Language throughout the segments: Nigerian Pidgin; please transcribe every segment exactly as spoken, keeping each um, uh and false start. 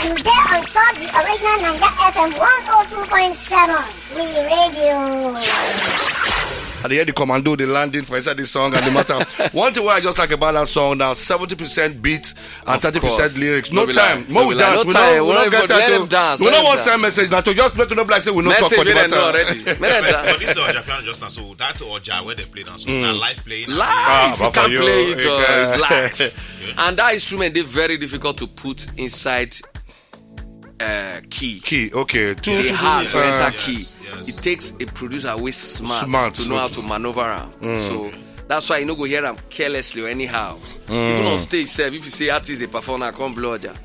You dey on top the original Naija F M one oh two point seven. We radio. I dey hear the commando dey landing for inside the song and the matter. One thing wey I just like about that song now, seventy percent beat and thirty percent lyrics. No time. More we dance. We no get time. We no want send message now to just make no black say we no talk for the matter. But this Ojapiano just now, so that's Oja where they play now. So na live playing. Live, you can play it. It's live. And that instrument dey very difficult to put inside uh, key. Key, okay. Too, too hard to enter key. Yes, yes. It takes a producer wey smart, smart to know how to maneuver am. Mm. So that's why you no go hear am carelessly or anyhow. Mm. Even on stage sef, if you say artist dey perform, na come blow Oja.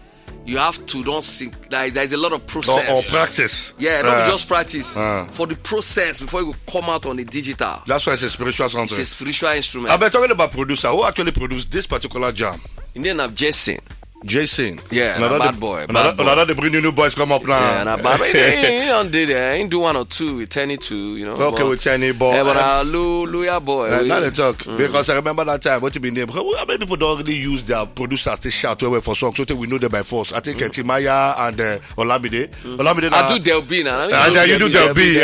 You have to don sing. There, there is a lot of process. Or, or practice. Yeah, not uh, just practice. Uh. For the process before you come out on the digital. That's why it's a spiritual something. It's a spiritual instrument. I've been talking about producer. Who actually produced this particular jam? His name na Jason. Jason. Yeah, another bad boy. Another, another they bring new boys come up now. Yeah, na bad boy. He, he, he don't do there. He do one or two with Tenny too, you know. Okay, but, with Tenny, but yeah, but uh, Lu, Luya boy. Uh, now they talk mm. Because I remember that time. What you been there? How many people don't really use their producers to shout away for songs? So we know them by force. I think mm. uh, Timaya and uh, Olamide. Mm. Olamide. I do Del B now. I mean, and you do Del B.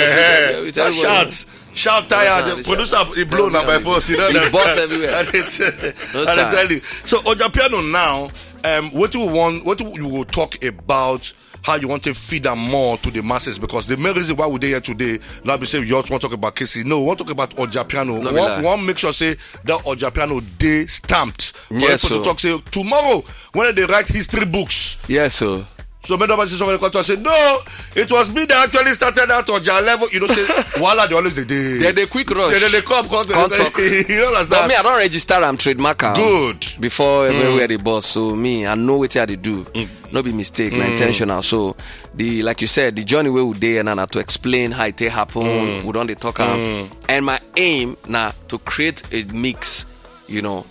Shout. Shout tire, the producer, he blow now by force. You know, he boss everywhere. I tell you. So Ojapiano now, um, what you want, what you will talk about how you want to feed them more to the masses, because the main reason why we dey here today, not be say you just want to talk about K C. No, we want to talk about Ojapiano. We want make sure say that Ojapiano dey stamped for yes, people so. To talk say tomorrow when they write history books. Yes, sir. So many of us somebody come to say, no, it was me that actually started out on their level. You know, say, voila, they always they dey. They dey quick rush. They, they come, come, come talk. You know, like but me, I don't register. I'm trademark. Good. Before everywhere mm. They boss. So me, I know what I do. Mm. No be mistake, mm. Not intentional. So the like you said, the journey where we dey and to explain how it happen, mm. We don't dey talk. Mm. And my aim now to create a mix, you know,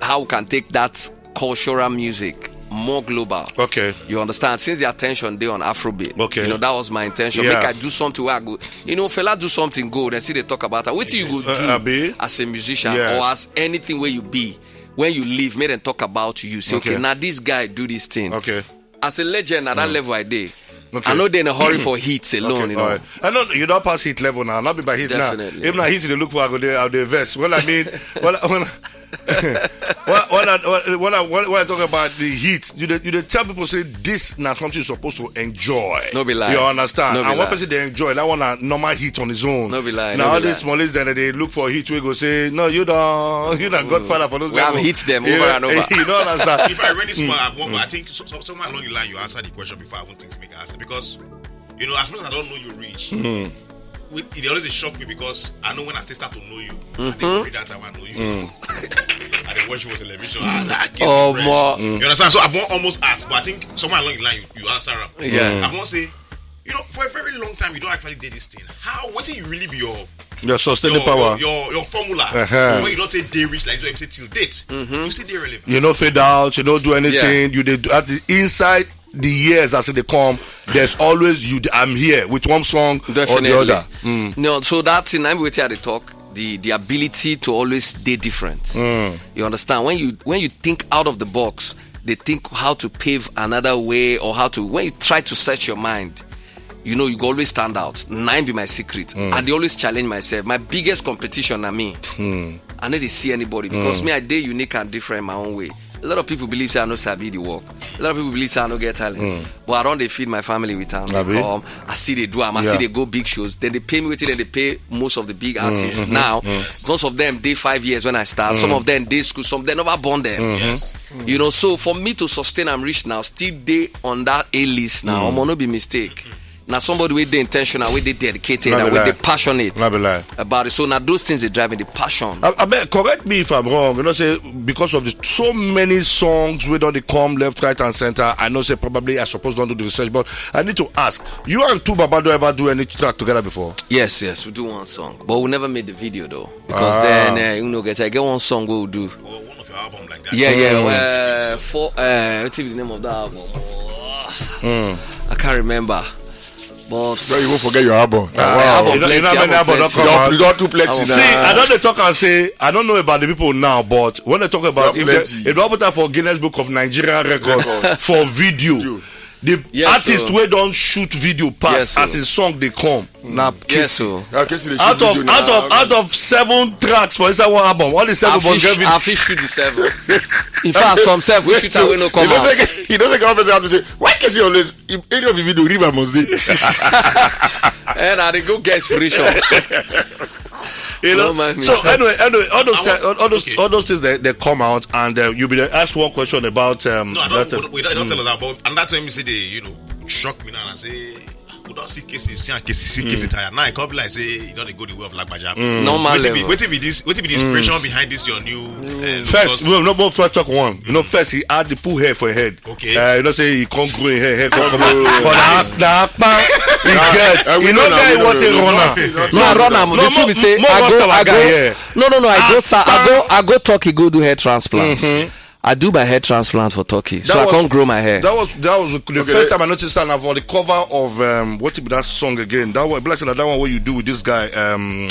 how we can take that cultural music more global. Okay. You understand? Since the attention dey on Afrobeat. Okay. You know, that was my intention. Yeah. Make I do something where I go. You know, Fela do something good and see they talk about it. What do you go uh, do uh, as a musician yeah. Or as anything where you be? When you leave, make them talk about you. Say, okay, okay now this guy do this thing. Okay. As a legend at mm. That level I dey. Okay. I know they in a hurry for heat alone, okay, you know. Right. I know you don't pass heat level now. Not be by heat definitely. Now. If not heat, they look for I go there, I go there vest. Well, I mean, well, when, when, I, when, I, when, I, when I talk about the heat, you dey, you dey tell people say this na something you're supposed to enjoy. No be lie. You understand? No be and lie. One person they enjoy that one na normal heat on his own. No be lie. Now no all these smallies then they look for heat. We go say no, you don't. You not godfather for those. We have hit them over and over. You don't understand. If I really small, I, want, I think so, so, somewhere along the line you answered the question before I even think to make an answer because you know as much as I don't know you reach. Mm. It always shock me because I know when I start to know you, mm-hmm. I think that time I know you. Mm. I did watch you on television. I, I guess oh, more. Mm. You understand? So I won't almost ask, but I think somewhere along the line you, you answer up. Yeah. Mm. I won't say, you know, for a very long time you don't actually did this thing. How? What do you really be your your sustaining your, power, your your, your formula? Uh-huh. When you don't take day reach like you say till date, mm-hmm. You see the relevance. You know, fade out. You don't do anything. Yeah. You did at the inside. The years as they come, there's always you. I'm here with one song definitely. Or the other. Mm. No, so that thing I'm waiting at the talk. The, the ability to always stay different. Mm. You understand when you when you think out of the box, they think how to pave another way or how to when you try to search your mind. You know, you go always stand out. Nine be my secret. Mm. I dey always challenge myself. My biggest competition na me. Mm. I no dey see anybody because mm. Me, I dey unique and different in my own way. A lot of people believe say I no sabi the work. A lot of people believe say I no get talent. Mm. But I don't dey feed my family with am. Come, I see they do am. I yeah. See they go big shows. Then they pay me wetin dem dey pay most of the big mm, artists mm-hmm, now. Mm. Most of them dey five years when I start. Mm. Some of them dey school. Some of them never born them. Mm-hmm. Yes. You know, so for me to sustain, I'm rich now. Still dey on that A list now. Mm. Omo, no be mistake. Now somebody with the intentional, with the dedicated, and with the passionate about it. So now those things are driving the passion. I, I bet, correct me if I'm wrong. You know, say because of the so many songs we don't come left, right, and center. I know say probably I suppose don't do the research, but I need to ask you and two Baba do ever do any track together before? Yes, yes, we do one song, but we never made the video though. Because ah. Then uh, you know, get I get one song we will do. One of your album like that. Yeah, yeah. Mm. Uh, for uh, what's the name of that album? Mm. I can't remember. But bro, you won't forget your album. Uh, wow. Album you, know, plenty, you know how many album don't come out? You don't too plenty. See, I don't talk and say I don't know about the people now, but when they talk about if they, if they put that for Guinness Book of Nigeria record for video. The Yes, artist sir. Wey don shoot video pass Yes, sir. As him song dey come na Yes, Casey. o. Ah, Casey dey shoot Out of video out now. of out of seven tracks for inside one album, all the seven I fit must get sh- video. I fit shoot the seven. In fact, some sef we shoot am wey no come You know out. say you know say government have to say why Casey always if any of the video river must dey. And I dey go get inspiration. You know? Don't mind me. So anyway, anyway, all those I want- thi- all those okay. All those things that they come out and uh, you be asked one question about um, No, I don't. that, uh, We, we don't, don't tell us that. But and that's when we say they, you know, shock me now and say we don't see cases, see cases, see cases tired. Now I come be like say you don't go the way of Lagbaja. Normal Wetin be, level. wetin be this? Wetin be the inspiration behind this your new? Uh, First, because- no, no, but first talk one. You know, first he had the pull hair for a head. Okay. Uh, you know, say he can't grow in hair, hair can't come out. But that, that pa, he gets. Uh, we You know know, now, guy we know what a now. Runner. No, I run am. No, The truth more- be say more I go, must have I a guy go. Here. No, no, no. I go, Ah, sa- I go, I go Turkey go do hair transplant. I do my hair transplant for Turkey, so That I was- can't grow my hair. That was that was the Okay. First time I noticed that now for the cover of um, what be that song again? That one, blessing that one. What you do with this guy? Um,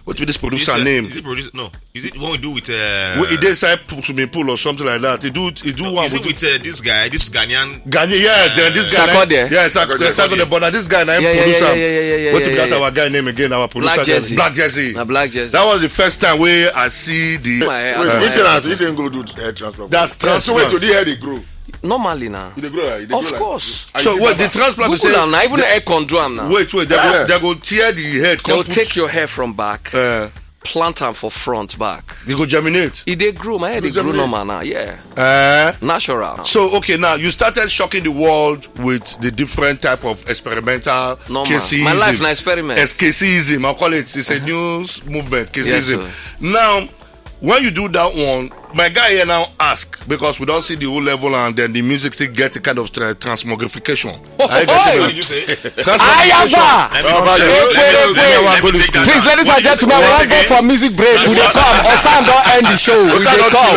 what be this Is producer it- name? Is it producer? No. Is it what we do with? Uh, What he did inside swimming pool or something like that. He do he do one Is it with with uh, this guy? This Ghanaian. Ghana, yeah, then this guy. Sarkodie. Yeah, Sarkodie. Sarkodie. Sarkodie. But now this guy now Yeah, yeah, producer. yeah, yeah, yeah, yeah, What yeah, be that yeah. Our guy name again? Our producer Black guy. Jersey. Black Jersey. Na Black Jersey. That was the first time where I see the. My hair. Wait, Uh, which thing? Which thing go do hair transplant? That's So wait, transplant. so the hair dey grow. Normally now. You dey grow, like, you dey grow Of like- course. Ah, you So dey wait, grow the transplant. They Google say am now. Even hair control am now. Wait, wait. They go Yeah. they go tear the head. They'll Come put- take your hair from back, Uh, plant am for front back. They go germinate. E dey grow. My hair dey grow germinate. Normal now. Yeah. Uh, Natural. So okay, now you started shocking the world with the different type of experimental Normal. Caseyism. My life na experiment. As Caseyism, I'll call it. It's a new s- movement, Caseyism. Yes, Now, when you do that one, my guy here now ask because we don't see the whole level, and then the music still get a kind of tra- transmogrification. Are you getting Hey! me? What did you say? Transmogrification. Ayaba! Let me, let me, let me take that. Please, ladies and gentlemen, we wan go for music break. We dey come. Osan don end the show. We dey come.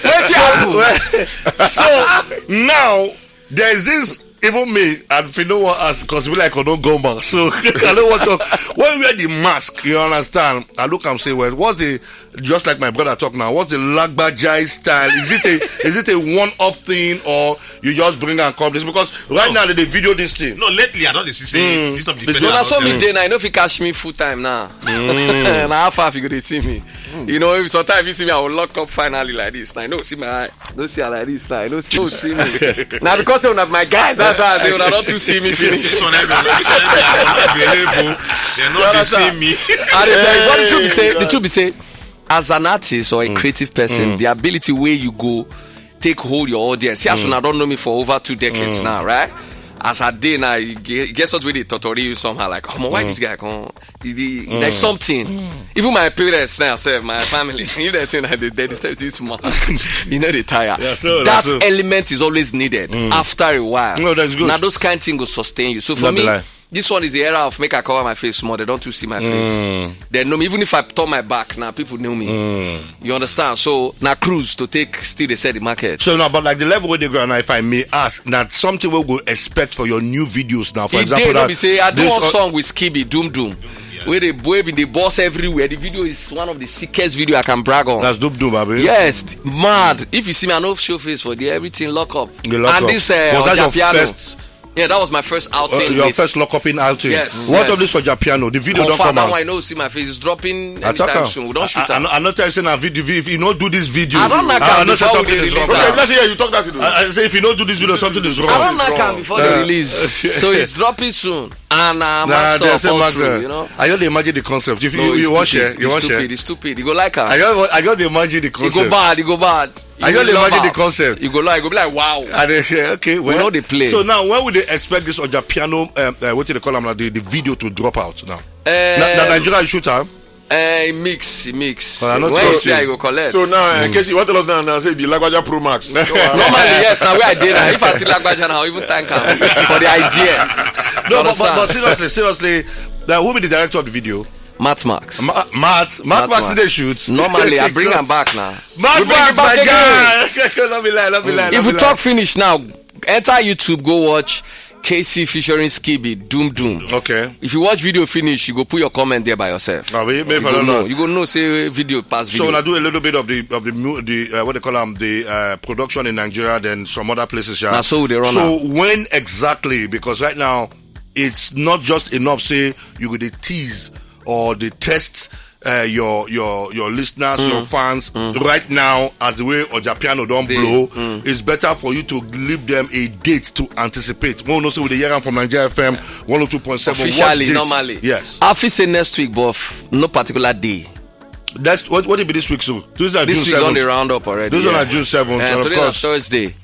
Wetin happen? So now there's this. Even me, and if you know what ask, because we like I don't go back. So I don't want to. When we wear the mask, you understand? I look and say, well, what's the just like my brother talk now? What's the Lagbajai style? Is it a is it a one-off thing, or you just bring and come this? Because right now they, they video this thing. No, lately I don't see say this not the It's first No, na time so I me see dey it. Now. You know if you catch me full time now. Na how far you go dey see me? You know, if sometimes you see me, I will lock up finally like this. Now you know see my eye. No see her like this now. You know see, no see me. Now because of my guys, that's why I say una don't too see me This finish. one, I don't know. This one, I don't know. They not they see me. And the, the, the truth be say, the truth be say, as an artist or a creative person, the ability where you go take hold your audience. See, as una don't know me for over two decades now, right? As I dey now, you get, you get something wey dey totori you somehow. Like, oh, why this guy come? He, he, There's something. Even my parents now, sef, my family, if they say that they dedicate this man, you know they tire. Yeah, so, That so. Element is always needed after a while. No, that's good. Now those kind things go sustain you. So for Not be me, lie. this one is the era of make I cover my face more. They don't too see my face. They know me. Even if I turn my back now, people know me. You understand? So now cruise to take still they set the market. So now, but like the level where they go now, if I may ask, that something we go expect for your new videos now. For If example, they that don't be say I do this one o- song with Skibi, Doom Doom, where they boy in the boss everywhere. The video is one of the sickest video I can brag on. That's dope, dope, abi. Yes, mad. If you see me, I know show face for there. Everything lock up. You lock and up. this uh, Was that your Ojapiano. First, Yeah, that was my first uh, outing. your With, first lock up in outing? Yes, What yes. Of this Ojapiano? The video don't Confirm come that out. One, you know, see my face is dropping I talk anytime am. soon. We don't shoot I, I, am. I not tell you say na video. If you know do this video, I don't knock I am know say before we something dey is release wrong. am. Okay, that's here you talk that thing. I, I say if you know do this video, something is wrong. I don't knock am before the release, so it's dropping soon. And uh, Nah, Max they up say all Max, through, uh, you know. I just dey imagine the concept. If you, No, you, it's you watch stupid. it, you It's watch stupid. it. It's stupid. You go like am. I just, I just dey imagine the It go concept. bad. It go bad. I You just will imagine love the am. Concept. You go like, you go be like, wow. And they say, okay, well, know they play. So now, when would they expect this Ojapiano, um, uh, what do they call them now? The, the video to drop out now. Eh, Now, now Nigeria shoot am. Eh, e mix, e mix. Well, I no When talk you see, say- I go collect. So now, uh, Casey, what else now? Now say be Lagbaja Pro Max. No, uh, Normally, yes. Now where I dey now, if I see Lagbaja now, I will even thank am for the idea. No, You but, but, but understand? Seriously, seriously, now who be the director of the video? Matt Max. Ma- Matt, Matt Max Max. dey shoot. Normally, I bring Cut. Am back now. Matt We bring Max, him back my again. guy. No be lie, no be lie, no If be we lie. Talk finish now, enter YouTube, go watch K C featuring Skibi, Doom Doom. Okay. If you watch video finish, you go put your comment there by yourself. Abi, make you I go no know. Lie. You go know say video pass So video. I do a little bit of the of the mu- the uh, what they call them, the uh, production in Nigeria, then some other places. Yeah. Na so we dey run So am. When exactly? Because right now it's not just enough say you go dey tease or dey test uh, your your your listeners, your fans. Right now, as the way Ojapiano don Dey- blow, it's better for you to leave them a date to anticipate. We know so we dey hear am from Nigeria F M one oh two point seven. What Officially, date? Normally. Yes. I fit say next week, but f- no particular day. That's what what it be this week so. This are This June week don dey seventh. Round up already. Those Yeah. one are June seventh. Uh, And of today na course, Thursday.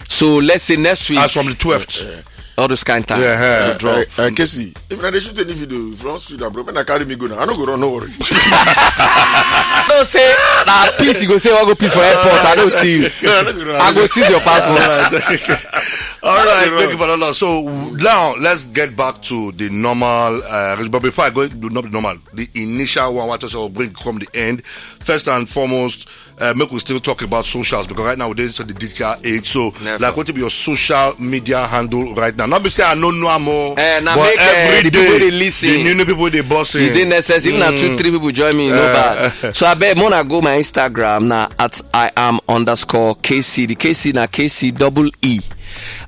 So let's say next week. As from the twelfth. All those kind time. Yeah. Go drop. Uh, uh, Casey, if I dey shoot any video, if you wan shoot abroad, make I carry me go now. I no go run, no worry. No say na peace you go say wan go peace for airport. I don't see you. Yeah, I no go run. I go seize your passport. All right, thank you for that. So now let's get back to the normal. Uh, but before I go, not the normal, the initial one. What I will bring come the end. First and foremost, uh, make we still talk about socials because right now we're in the digital age. So, Never. Like, what be your social media handle right now? Not be say I no know more. Eh, na But make, eh, every the people day, dey listen. The new people they bossing. E dey necessary. Even na two three people join me, no bad. So I bet more I go my Instagram na at I am underscore K C. The K C na K C double E,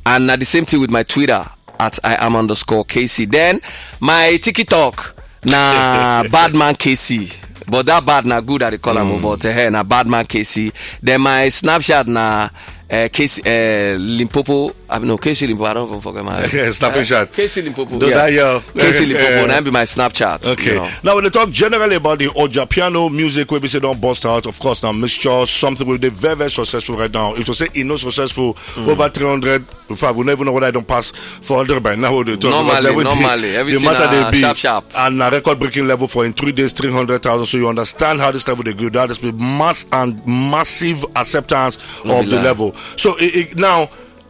and na the same thing with my Twitter at I am underscore K C. Then my TikTok na Badman K C. But that bad na good at the call am, but eh, na Badman K C. Then my Snapchat na uh, K C uh, Limpopo. I mean, no, K C Limpopo. I don't even forget my Yeah, Snapchat. K C Limpopo. Do Yeah. that, yo. K C Limpopo. Yeah. That be my Snapchat. Okay. You know. Now, when they talk generally about the Ojapiano music, we be say don't bust out. Of course, now mixture something will be very, very successful right now. If you say it not successful, over three hundred. In fact, we never know what I don't pass four hundred by now. What they talk Normally, because everything- normally, the everything matter na they be sharp, sharp. And a record breaking level for in three days, three hundred thousand. So you understand how this level they go. That is mass and massive acceptance of the lie. Level. So it, it, now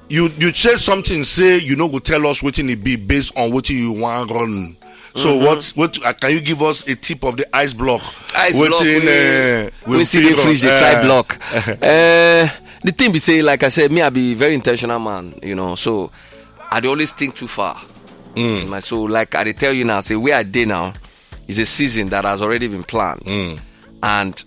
you you say something, say you know go tell us what it be based on what you want run. So what what uh, can you give us a tip of the ice block? Ice Wetin, block. We, uh, we see feel the freeze, they uh, try block. Uh, the thing be say, like I said, me I be very intentional man, you know. So I dey always think too far. My so like I dey tell you now, say where I dey now is a season that has already been planned, and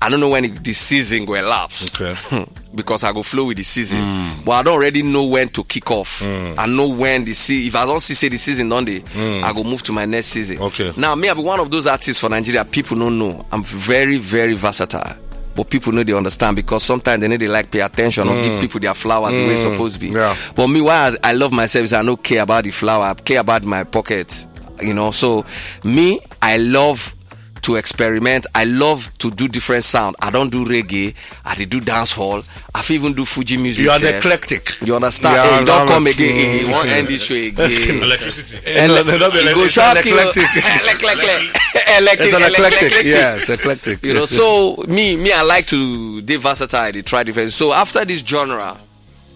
I don't know when it, the season go elapse. Okay. Because I go flow with the season, but I don't already know when to kick off. I know when the see if I don't see say the season don't dey, I go move to my next season. Okay. Now me I be one of those artists for Nigeria people don't know. I'm very very versatile. But people know they understand because sometimes they need to like pay attention or give people their flowers the way it's supposed to be. Yeah. But me, why I, I love myself is I don't care about the flower. I care about my pocket. You know, so me, I love to experiment. I love to do different sound. I don't do reggae. I dey do dance hall. I fit even do Fuji music. You are an sef. eclectic. You understand? Yeah, Hey, you don't I'm come a- again. Hey, you won't end this show again. Electricity. Eh, no, no, no, no, You go it's shock an you. eclectic. Eclectic. It's an eclectic. Yes, eclectic. You know, so me, me, I like to be versatile. They try different. So after this genre,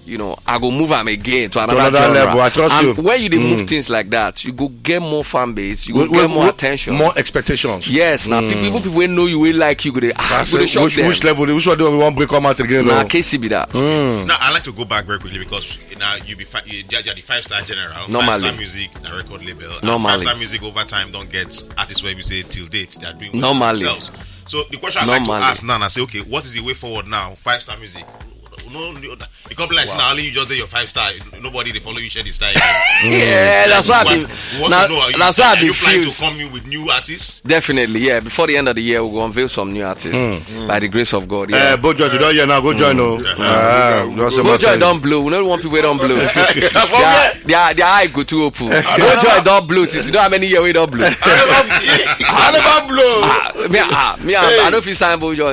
you know, I go move am again to another, another genre. Level. I trust And you. When you dey move things like that, you go get more fan base. You go With- get with- more with attention. More expectations. Yes, now people, people wey know you, wey like you, go dey ah, That's go dey it. shock Which, them. Which level? Which one do we want break come out again? Na Though? K C be that. Now I like to go back very quickly because now you be fi- you, you are the five star general. Normally. Five star music, na record label. And Normally. Five star music over time don't get artists where we say till date they are doing well Normally. Themselves. So the question I like to Normally. Ask now, I say, okay, what is the way forward now? Five star music. No, no, it come be like say now only you just do your five star. Nobody they follow you share the style. Yeah, that's why I What- be. we want Na- to know, are you, That's why I are be you planning to fused. Come in with new artists? Definitely, yeah. Before the end of the year, we go unveil some new artists by the grace of God. Uh, Yeah. Bojo, you don't hear now. Go join. Oh, uh, just a Go matter. Joy don't blow. We don't want people wey don't blow. their, their, their eye go too open. Go Joy don't blow. Since you don't have any year we don't blow. I never blow. Ah, me, ah, me, I, I don't feel sign Bojo.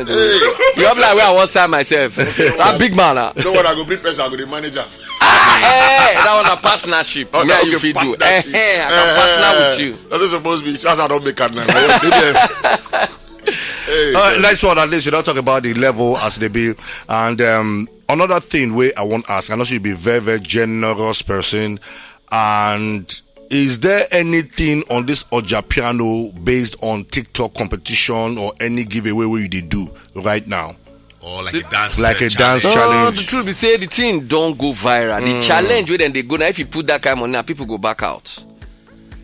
You have like where I want sign myself. That big man. Ah. You know what? I go bring person. I go the manager. Hey, that one a partnership. Oh, me that- and you okay, fit do. partnership. Eh, eh, I can partner with you. That's supposed to be. That's how I don't make it now. Hey, Uh, next one, at least you don't talk about the level as they be, and um, another thing where I want to ask, I know you be very very generous person, and is there anything on this Ojapiano based on TikTok competition or any giveaway where you did do right now? Or like a dance Like uh, a dance challenge. No, challenge. The truth be say the thing don go viral. The challenge wey dem dey go now, if you put that kind of money, now people go back out.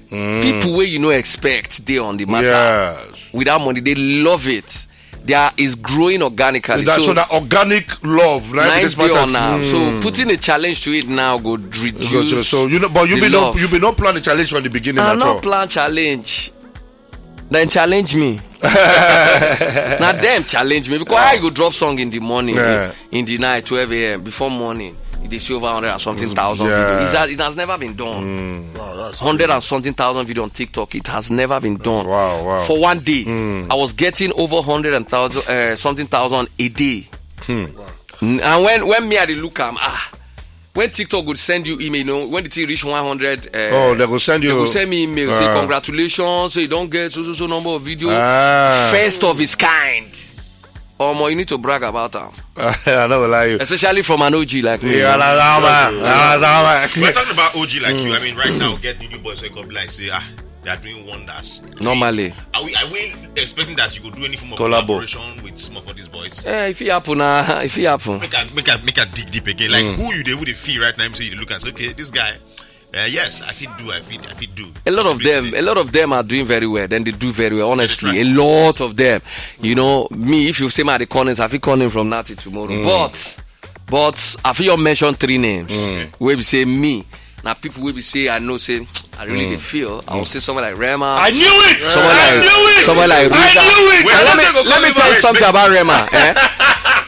People wey you no expect dey on the matter. Yes. With that money, they love it. There is growing organically. That's so so that organic love, right? nine This dey matter. on am. So putting a challenge to it now go reduce. Good, so, so you know, but you the be no, love. You be no plan the challenge from the beginning I at no all. Plan challenge. Then challenge me. Now them challenge me because how you go drop song in the morning, Yeah. in the night, twelve a m before morning, you dey see over hundred and something thousand Yeah. video. It's, it has never been done. Wow, that's Hundred and something thousand video on TikTok. It has never been done. Wow, wow. For one day, I was getting over hundred and thousand uh, something thousand a day. N- And when when me I dey look am ah. When TikTok go send you email, you know, when the thing reach one hundred, uh, Oh, they go send you- They go send me email, say Ah. Congratulations, so you don get so so so number of video, Ah. first of its kind. Omo, you need to brag about am, I don't lie you. Especially from an O G like me. Yeah, la, la, la, la, la, la. We're talking about O G like you. I mean, right now, get new boys wake up like say, ah, they are doing wonders. Normally. Are we are we expecting that you go do any form of Collabo. Collaboration with some of all these boys? Eh, if it happen, uh, if it happen. Make I make I make I dig deep again. Like who you dey who dey feel right now? Say you dey look and say, okay, this guy. Uh, yes, I fit do. I fit. I fit do. A lot of them, Possibility a lot of them are doing very well. Then they do very well. Honestly, try. A lot of them. You know, me, if you say my the Collins, I feel calling from now till tomorrow. But, but I feel you mention three names. Where we say me, now people will be say I know say I really dey feel. I will say someone like Rema. I knew it. Someone I like knew it. Someone like I Rita. knew it. And let I me don't let me know tell you why. Something about Rema. Eh?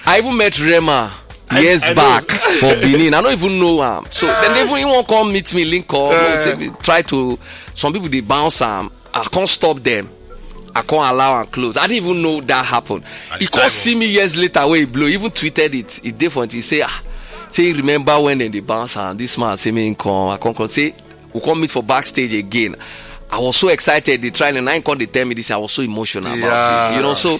I even met Rema years I know. Back for Benin. I don't even know her. So then they even won't come meet me, link up, Eh. take me, try to. Some people they bounce am. I can't stop them. I can't allow am close. I didn't even know that happened. At He the come time see me years later where he blow. He even tweeted it. He different. He say ah, say he remember when dem dey bounce am. This man say me come. I come come say we come meet for backstage again. I was so excited. They try and I come they tell me this. I was so emotional about Yeah. It. You know, so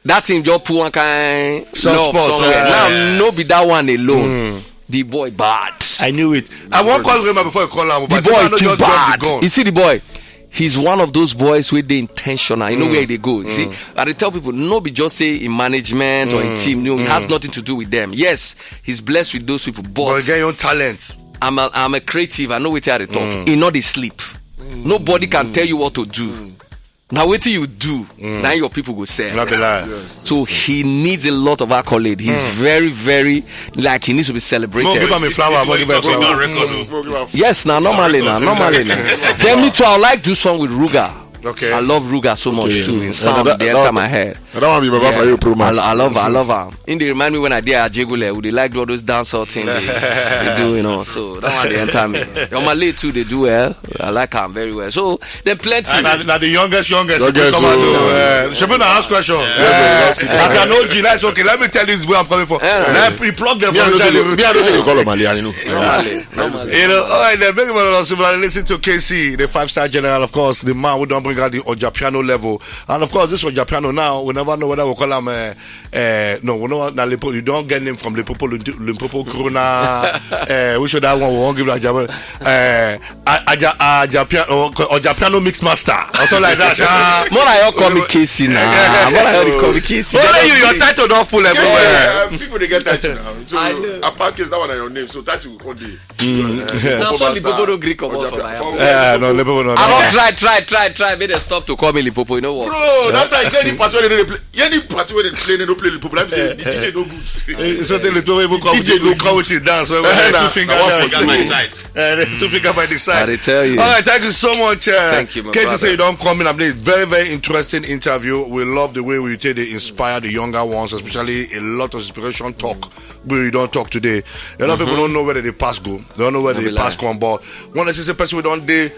that thing just put one kind Soft love spot, somewhere. yeah. Now no be that one alone. The boy bad. I knew it. I won't call Rema before I call him. The boy too bad. You see the boy. He's one of those boys wey dey intentional. You know where they go. You see, I dey tell people no be just say in management or in team. No, it has nothing to do with them. Yes, he's blessed with those people, But but you get your own talent. I'm a, I'm a creative. I know wetin I dey talk. He no dey sleep. Nobody can tell you what to do. Now wetin you do, now your people go sell. Not be lie. So he needs a lot of accolade. He's very, very like he needs to be celebrated. No, give him a flower. Mo give him a Talk about flower. Record, though. Yes, now normally now, normally now. Then me too. I like do song with Ruga. Okay. I love Ruga so much Okay. too. Yeah, Sound that- they that- enter that- my head. That one be Baba Yeah. Fayo Pro I, Max. lo- I love, I love him. Him dey remind me when I dey Ajegule, we dey like do all those dancehall thing they, they do, you know. So that one they enter me. On my late too, they do well. I like him very well. So then plenty. And now, now the youngest, youngest. Youngest, Come and do. oh. Uh, Shebuna ask question. Yes, As an O G, that's okay. Let me tell you where I'm coming from. Yeah. Let me plug them Me, I from don't say inside they- the me, I don't say they call him Malian, you know. Normally, normally. You know, all right, then, thank you for listening to K C, the five-star general, of course, the man who don't bring out the Ojapiano level. And of course, this Ojapiano now, we never know whether we call him, uh, uh, no, we know now, Limpopo, you don't get name from Limpopo, Limpopo Corona, uh, we should have one, we won't give that job. Uh, Aja, Ajapiano, Ojapiano Mix Master, or something like that. Sha. More I call me K C now. More I call me K C. Only you, your title don't full everywhere. Um, people they get title now. So I know. Apart case that one na your name, so title will come dey. Now so Limpopo don't gree comot for my house. Yeah, no, Limpopo, no, I no. Don't try, try, try, try. Make them stop to call me Limpopo. You know what? Bro, that time any part where they play, any part where they play, they don't play Limpopo. Let me say the D J no good. Eh, so tell the people come D J with, come with the dance. Well, Eh, well, nah, two finger I want dance. forget my Size. Eh, the two finger by the side. I dey tell you. All right, thank you so much. Uh, Thank you, my Casey brother. Say you don't come in. I mean, very, very interesting interview. We love the way we take they inspire the younger ones, especially a lot of inspiration talk. We don't talk today. A lot of people don't know where they pass go. They don't know where No they be pass lie. come. But when I see a person we don't they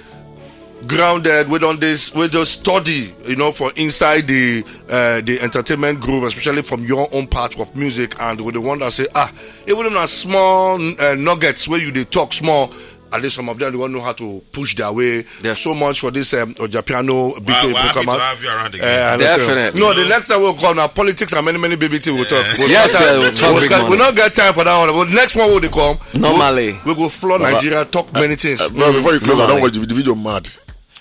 grounded, we don't this, we just study, you know, for inside the uh, the entertainment groove, especially from your own part of music, and with the one that say, ah, even if na small uh, nuggets where you they talk small, at least some of them they won't know how to push their way. Yes. So much for this um, Ojapiano B K Wow, wow, happy Bukaman. to have you around again. Uh, and Definitely. No, the next time we'll come now. Politics and many many B B T will talk. We'll Yes, start- sir, we'll talk we'll big start- money. We not get time for that one. But next one will they come. Normally. We, we go floor Nigeria, talk many things. Uh, bro, before you close, I don't Normally. watch the, the video mad.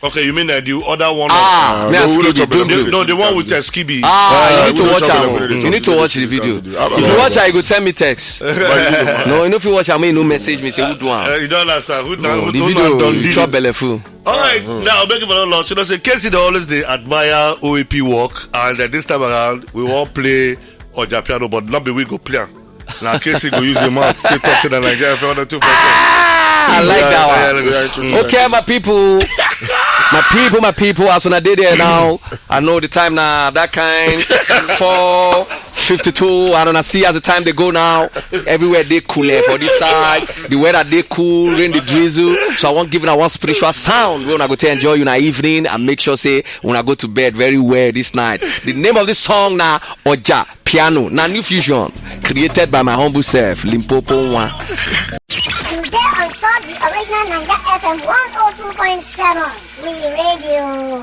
Okay, you mean that the other one? Ah, me and Skibidi, don't the, do. No, the one with uh, Skibidi. Ah, Uh, you need to we watch don't am. talk about it. You need to watch the video. If you watch am, you go send me text. No, you know if you watch am, you no message me say who do Uh, am. You don't understand. Who, now, No, who the don't video done you did chop it? belle full. All right, now begging for a lot. You know, say K C dey always dey admire O A P work, and uh, this time around we won't play Oja Piano, but not be we go play am. Now K C go use the mouth to talk to the Nigeria for another two percent. I like Yeah, that yeah, one. yeah, yeah, yeah, yeah. Okay, my people, my people, my people. As una dey there now, I know the time now. That kind four fifty-two. I don't see as the time they go now. Everywhere they cool eh, for this side. The weather they cool, rain the drizzle. So I want give una one spiritual sound. We wanna go to enjoy una evening and make sure say una go to bed very well this night. The name of this song now Oja Piano. Now new fusion created by my humble self, Limpopo One. You dey on top the original Naija F M one oh two point seven. We radio.